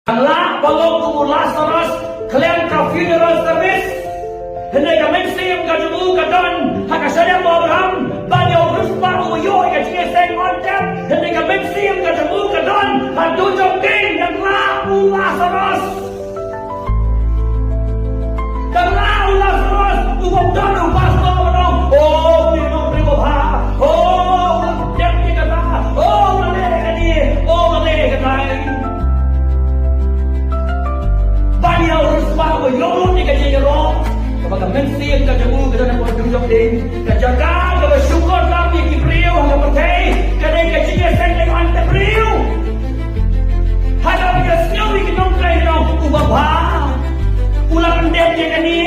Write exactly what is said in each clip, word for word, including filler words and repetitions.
Ka lah ba long kum u Lasaros khlem ka funeral service. Hynrei ka mynsiem ka jong u ka don ha ka shynrang u Abraham ban ïa u riewspah uba ïoh ïa ka jingïaseng ong tep. Hynrei ka mynsiem ka jong u ka don ha dujok ding. Ka lah u Lasaros. Ka lah u Lasaros, u bym don u pastor ba ong, "Oh, u dei u briew uba bha. Oh, u la dep ïa kata. Oh, u la leh ïa kane. Oh, u la leh ïa katai." Ban ïa u riewspah uba ïoh lut ïa ka jingïaroh, kaba ka mynsiem ka jong u ka don hapoh dujok ding. Ka jaka kaba shukor lam ïa ki briew ha ka pyrthei ka dei ka jingïaseng leh ong tep briew. Haba ki sngew ïa ki nongtrei, ki ong, "Uba bha. U la pyndep ïa kane,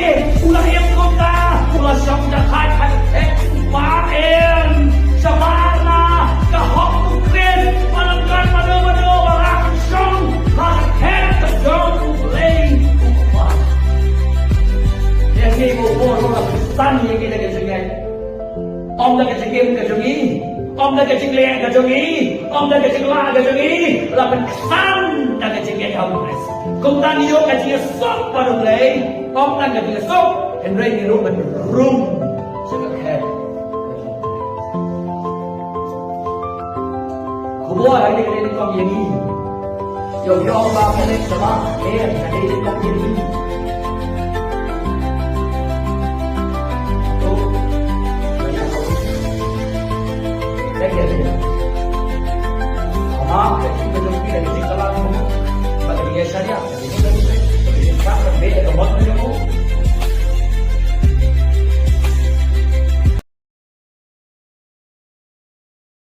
u la im kumta, u la shong da khat ha ka khet uba im. Shabar na ka hok u Khrist, ba la kren mano mano, ba la shong ha ka khet ka jong U Blei uba bha." Ïa ngi, u bor u la san ïa ngi da ka jingngeit. Ym da ka jingim ka jong ngi, ym da ka jingleh ka jong ngi, ym da ka jinglah ka jong ngi, la pynksan da ka jingngeit ha U Khrist. Kumta ngi ïoh ka jingïasuk bad U Blei, ym tang ka jingïasuk, hynrei ngi ruh ban rung sha ka khet. Khubor ha kane ka dei nyngkong ïa ngi. Ïoh ïoh ba ka dei sha ba, eh, ka dei nyngkong ïa ngi.